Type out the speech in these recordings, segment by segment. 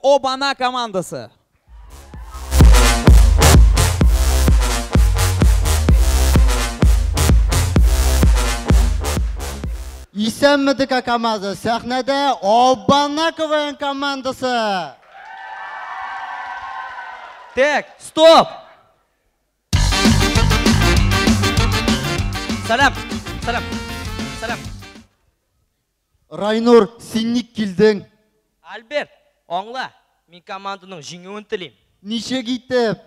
Обана командасы. Исәнме, ДК командасы, сәхнәдә Обана КВН командасы. Так, стоп! Сәлам, сәлам, сәлам. Райнур, син ник килдең? Альберт, аңла, мин команданың җиңүен телим. Ничек итеп?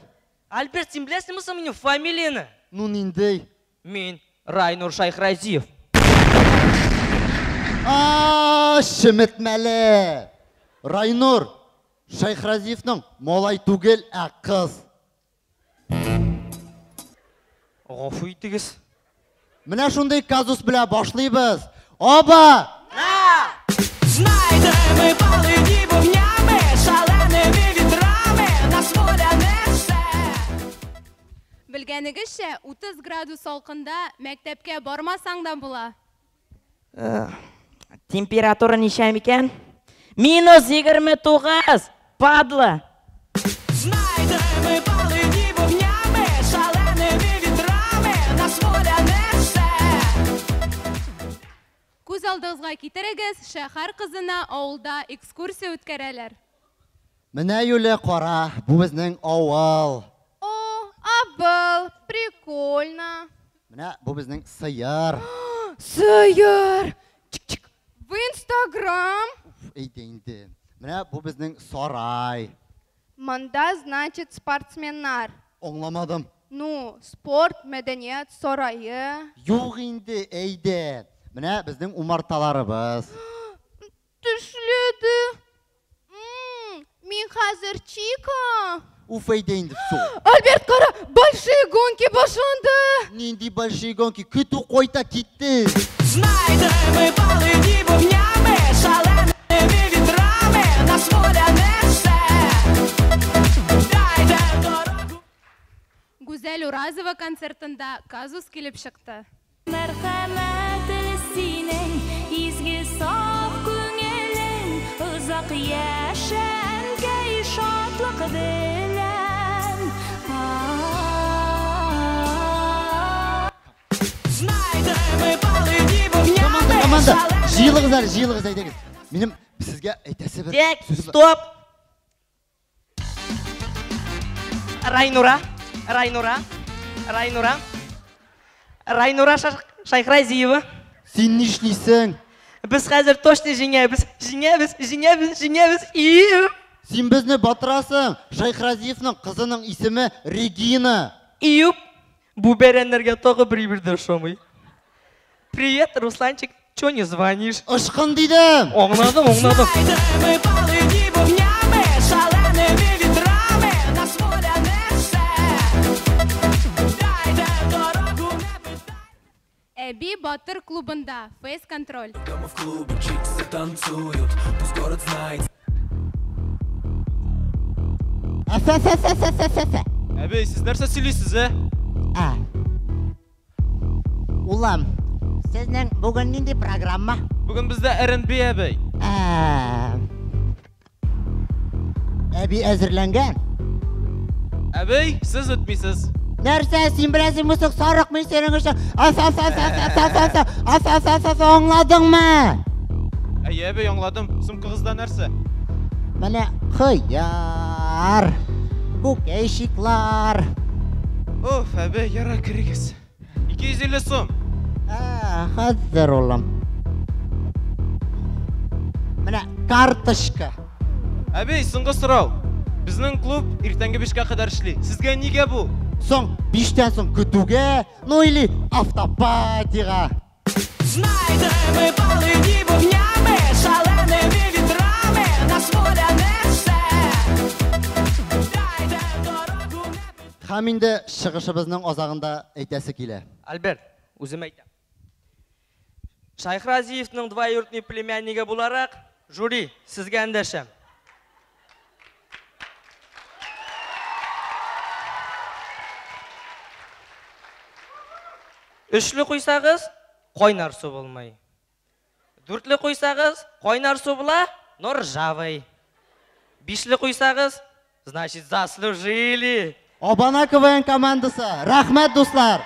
Альберт, син беләсеңме соң минем фамилияне? Ну нинди? Мин Райнур Шайхразиев. А, шеметмәле. Райнур Шайхразиевның малай түгел, ә кыз. Гафу итегез. Менә шундый казус белән башлыйбыз. Оба! Знайте, ми палені вогнями, шаленими вітрами, нас воля несе. Белгәнегезчә, 30 градус салкында мәктәпкә бармасаң да була. Температура ничә микән? Минус 29, падла. Знайте, ми палені вогнями, шаленими вітрами, нас воля несе. Күз алдыгызга китерегез, шәһәр кызына авылда экскурсия үткәрәләр. Менә Юля кара, бу безнең авыл. О, абыл, прикольно. Менә бу безнең сыер. Сыер! Чик-чик. В Инстаграм. Әйдә инде. Менә бу безнең сарай. Монда, значит, спортсменнар. Аңламадым. Ну, спорт, мәдәният сарае. Юк инде, әйдә. Менә безнең умарталарыбыз. Төшләде. Мин хәзер Чика. Уф, әйдә инде, всё. Альберт, кара, большие гонки башланды. Нинди большие гонки? Көтү кайта китте. Знайте, ми палені вогнями, шаленими вітрами, нас воля несе. Дайте дорогу. Гүзәл Уразова концертында казус килеп чыкты. Мәрхәмәтле синең изге саф күңелең, озак яшә, әнкәй, шатлык белән. Знайте, ми палені вогнями, Команда, шаленими җыелыгыз әле, җыелыгыз, әйдәгез. Минем сезгә әйтәсе бер Так, сүзем бар. стоп! Райнура, Райнура, Райнура, Райнура Шайхразиева. Син нишлисең? Без хәзер точно җиңәбез, җиңәбез, җиңәбез, җиңәбез. Иу! Син безне батырасың. Шайхразиевның кызының исеме Регина. Июп, бу бәрәннәргә тагы бер бер дә ошамый. Привет, Русланчик, чё не звонишь? Ышкын дидем. Аңладым, аңладым. Знайте, ми палені вогнями, шаленими вітрами, нас воля несе. Дайте дорогу, не питай. Әби Батыр клубында фейс-контроль. Дома в клубе чиксы танцуют, пусть город знает. Әфә-фә-фә-фә-фә-фә. Әбей, сез нәрсә сөйлисез, ә? Ә. Улам, сезнең бүген нинди программа? Бүген бездә R&B, әбей. Ә. Әби әзерләнгән. Әбей, сез үтмисез. Нәрсә, син беләсеңме соң, сарык мин синең өчен. Аф-аф-аф-аф-аф-аф, аф-аф-аф-аф, аңладыңмы? Әйе, әбей, аңладым. Сумкагызда нәрсә? Менә кыяр, күкәйчиклар. Уф, әбей, яра керегез. 250 сум. Ә, хәзер улым. Менә карточка. Әбей, соңгы сорау. Безнең клуб иртәнге 5-кә кадәр эшли. Сезгә нигә бу? Соң 5-тән соң көтүгә, ну или автопатига. Знайте, ми палені вогнями, шаленими вітрами, нас воля несе. Дайте дорогу, не питай. Һәм инде чыгышыбызның азагында әйтәсе килә. Альберт, үзем әйтәм. Шайхразиевның двоюродный племяннигы буларак, жюри, сезгә эндәшәм. Өчле куйсагыз, кайнар су булмый. Дүртле куйсагыз, кайнар су була, но ржавый. Бишле куйсагыз, значит, заслужили. Абана КВН командасы. Рәхмәт, дуслар!